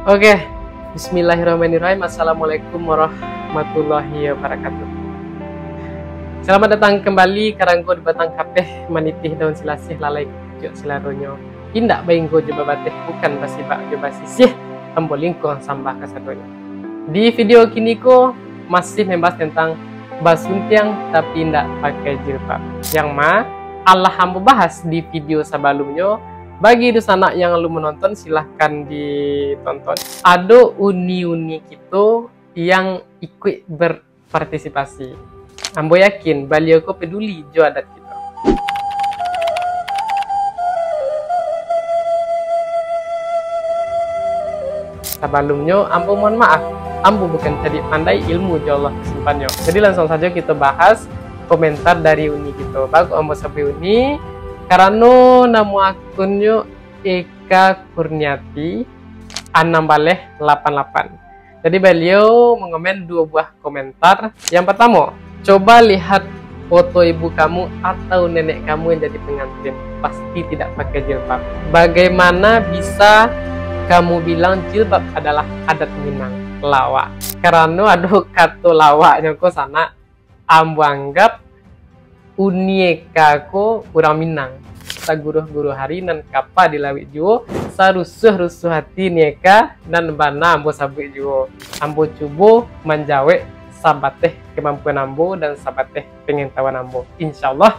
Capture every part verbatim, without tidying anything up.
Oke, bismillahirrahmanirrahim. Assalamualaikum warahmatullahi wabarakatuh. Selamat datang kembali ka Ranggo di Batang Kapeh, manitih daun silasih, lalai kucuak silaronyo. Indak bainggo jo babateh, bukan basibak jo basisiah, ambo lingkuang sambah kasadonyo. Di video kini ko, masih membahas tentang basuntiang tapi indak pakai jilbab. Yang ma, alah ambo bahas di video sabalumnyo, bagi dunsanak yang alun manonton, silahkan ditonton. Ado uni-uni kito yang ikuik berpartisipasi. Ambo yakin baliau ko peduli jo adat kito. Sabalumnyo, ambo mohon maaf. Ambo bukan cadiak pandai, ilmu jo Allah simpanyo. Jadi, langsung sajo kito bahas komentar dari uni kito. Bagus ambo sabuik uni, karano namo akunnyo Eka Kurniati anam baleh lapan lapan. Jadi, baliau mengomen dua buah komentar. Yang pertama, "Coba lihat foto ibu kamu atau nenek kamu yang jadi pengantin. Pasti tidak pakai jilbab. Bagaimana bisa kamu bilang jilbab adalah adat Minang?" Lawak. Karano ado kato lawaknyo ko, sanak. Ambo anggap uni Eka ko urang Minang. Saguruah-guruah ari nan kapa di lauik juo, sarusuah-rusuah ati uni Eka nan bana ambo sabuik juo. Ambo cubo manjawek sabateh kamampuan ambo dan sabateh pangatahuan ambo. Insya Allah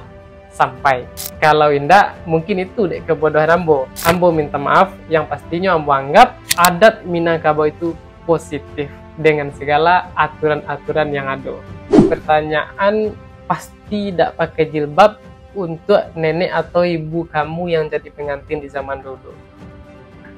sampai. Kalau indak, mungkin itu dek kebodohan ambo. Ambo minta maaf, yang pastinyo ambo anggap adat Minangkabau itu positif dengan segala aturan-aturan yang ado. Pertanyaan, pasti dak pakai jilbab untuk nenek atau ibu kamu yang jadi pengantin di zaman dulu?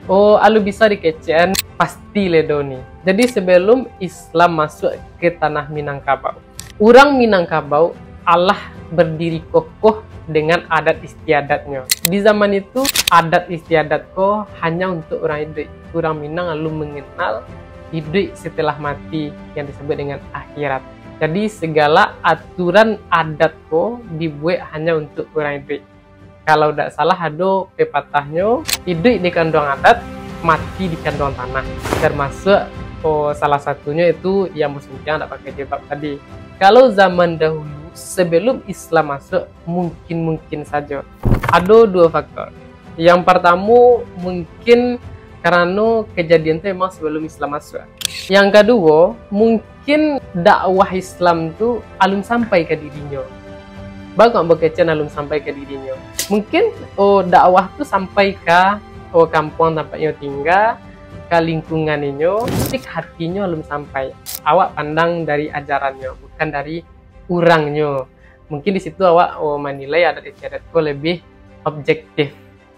Oh, alu bisa dikecekan, pasti ledo ni. Jadi, sebelum Islam masuk ke tanah Minangkabau, urang Minangkabau alah berdiri kokoh dengan adat istiadatnyo. Di zaman itu, adat istiadat ko hanya untuk urang iduik. Urang Minang alun mengenal iduik setelah mati yang disebut dengan akhirat. Jadi, segala aturan adat ko dibuek hanya untuk urang iduik. Kalau dak salah, ado pepatahnyo, "Iduik di kanduang adat, mati di kanduang tanah." Termasuk, oh, salah satunyo itu yang basuntiang dak pakai jilbab tadi. Kalau zaman dahulu, sebelum Islam masuk, mungkin-mungkin sajo. Ado duo faktor. Yang partamo, mungkin karano kejadian tu emang sebelum Islam masuk. Yang kaduo, mungkin dakwah Islam tu alun sampai ka dirinyo. Baa kok ambo kecekan alun sampai ka dirinyo? Mungkin, oh, dakwah tu sampai ka, oh, kampuang tampatnyo tingga, ka lingkungan inyo, tapi ka hatinyo alun sampai. Awak pandang dari ajarannyo, bukan dari urangnyo. Mungkin di situ awak, oh, manilai adat istiadat ko lebih objektif.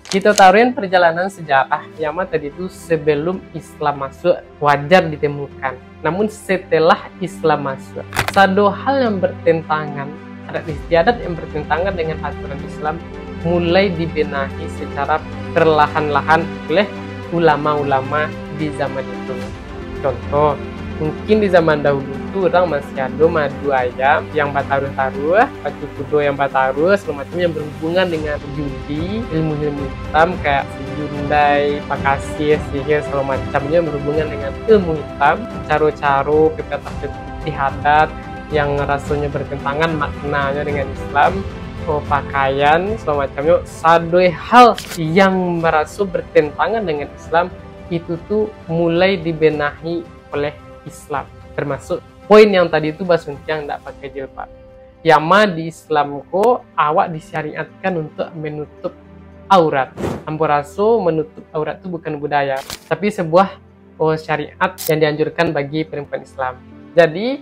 Kito taruihan perjalanan sejarah yang ma tadi tu sebelum Islam masuk wajar ditemukan. Namun setelah Islam masuk, sado hal yang bertentangan, adat istiadat yang bertentangan dengan aturan Islam mulai dibenahi secara perlahan-lahan oleh ulama-ulama di zaman itu. Contoh, mungkin di zaman dahulu tu urang masih ado madu ayam yang bataruih-taruih, pacu kudo yang bataruih, segala macam yang berhubungan dengan judi, ilmu-ilmu hitam kayak sijundai, pakasih, sihir, segala macamnyo yang berhubungan dengan ilmu hitam, caro-caro, pepatah-pepatah adat yang rasonyo bertentangan maknanyo dengan Islam, oh, pakaian, segala macamnyo, sadoi hal yang maraso bertentangan dengan Islam, itu tu mulai dibenahi oleh Islam. Termasuk poin yang tadi tu basuntiang dak pakai jilbab. Yang ma di Islam ko awak disyariatkan untuk menutup aurat. Ambo raso menutup aurat tu bukan budaya, tapi sebuah, oh, syariat yang dianjurkan bagi perempuan Islam. Jadi,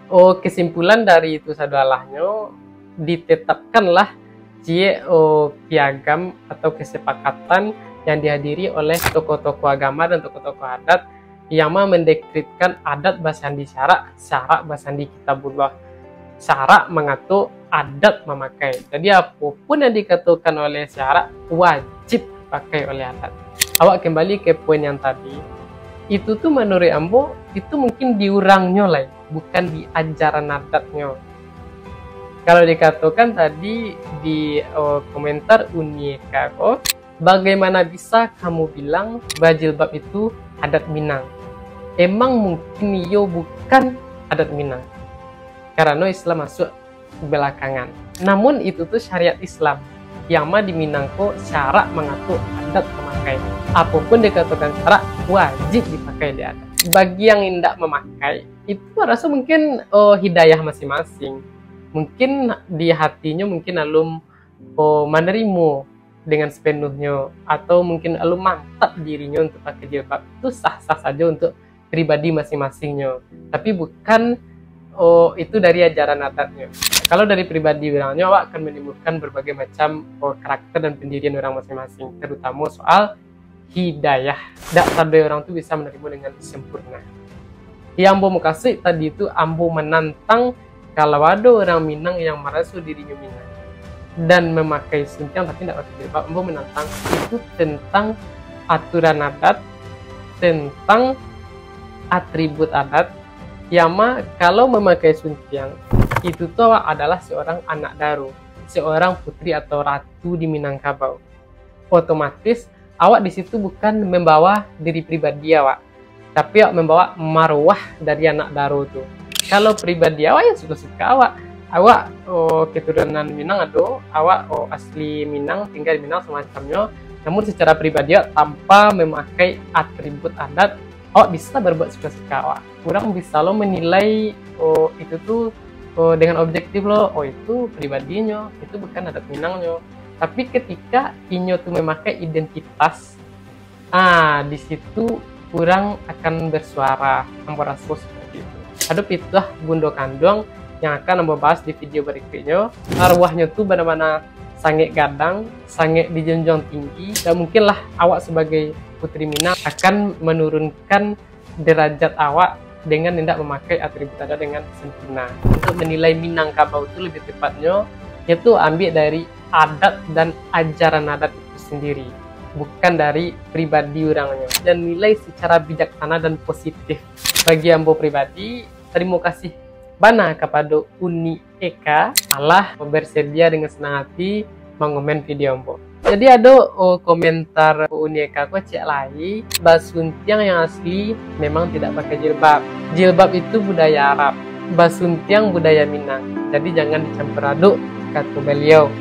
oh, kesimpulan dari itu sadoalahnyo, ditetapkanlah ciek, oh, piagam atau kesepakatan yang dihadiri oleh tokoh-tokoh agama dan tokoh-tokoh adat yang ma mendekretkan adat basandi syarak, syarak basandi kitabullah. Syarak mangato, adat mamakai. Jadi, apo pun yang dikatokan oleh syarak, wajib dipakai oleh adat. Awak kembali ke poin yang tadi. Itu tu manuruik ambo, itu mungkin di urangnyo lai, bukan di ajaran adatnyo. Kalau dikatokan tadi di, eh, komentar Uni Eka ko, Bagaimana bisa kamu bilang bajilbab itu adat Minang? Emang mungkin iyo bukan adat Minang, karano Islam masuk belakangan. Namun itu tu syariat Islam, yang ma di Minang ko syarak mangatur adat mamakai. Apapun dikatakan syarak, wajib dipakai di adat. Bagi yang indak mamakai, itu raso mungkin, oh, hidayah masing-masing. Mungkin di hatinyo mungkin alun, oh, manarimo dengan sepenuhnyo, atau mungkin alun mantap dirinyo untuk pakai jilbab. Itu sah-sah sajo untuk pribadi masing-masingnyo. Tapi bukan, oh, itu dari ajaran adatnyo. Kalau dari pribadi urangnyo, awak akan menimbulkan berbagai macam, oh, karakter dan pendirian urang masing-masing, terutamo soal hidayah. Dak sadonyo urang tu bisa manarimo dengan sempurna. Yang ambo mukasuik tadi tu, ambo manantang kalau ado urang Minang yang maraso dirinyo Minang dan mamakai suntiang tapi indak pakai jilbab, ambo manantang itu tentang aturan adat, tentang atribut adat. Yang ma, kalau mamakai suntiang, itu tu awak adalah seorang anak daro, seorang putri atau ratu di Minangkabau. Otomatis, awak di situ bukan membawa diri pribadi awak, tapi awak membawa marwah dari anak daro tu. Kalau pribadi awak, ya suka-suka awak. Awak, oh, keturunan Minang ado, awak, oh, asli Minang, tinggal di Minang semacamnyo. Namun secara pribadi awak tanpa memakai atribut adat, awak bisa berbuat suka-suka awak. Urang bisa lo menilai, oh, itu tu, oh, dengan objektif lo, oh, itu pribadinyo, itu bukan adat Minangnyo. Tapi ketika inyo tu memakai identitas, ah, di situ urang akan bersuara, ambo raso seperti itu. Ado pituah bundo kanduang yang akan ambo bahas di video berikutnyo. Arwahnyo tu bana-bana sangaik gadang, sangaik dijunjuang tinggi, dan mungkinlah awak sebagai putri Minang akan menurunkan derajat awak dengan indak memakai atribut adat dengan sempurna. Untuk menilai Minangkabau tu lebih tepatnyo, yaitu ambiak dari adat dan ajaran adat itu sendiri, bukan dari pribadi urangnyo. Dan nilai secara bijaksana dan positif. Bagi ambo pribadi, tarimo kasih bana kapado Uni Eka alah bersedia dengan senang hati mangomen video ambo. Jadi ado, oh, komentar Uni Eka ko cek lai, basuntiang yang asli memang tidak pakai jilbab. Jilbab itu budaya Arab, basuntiang budaya Minang. Jadi jangan dicampur aduk, kato beliau.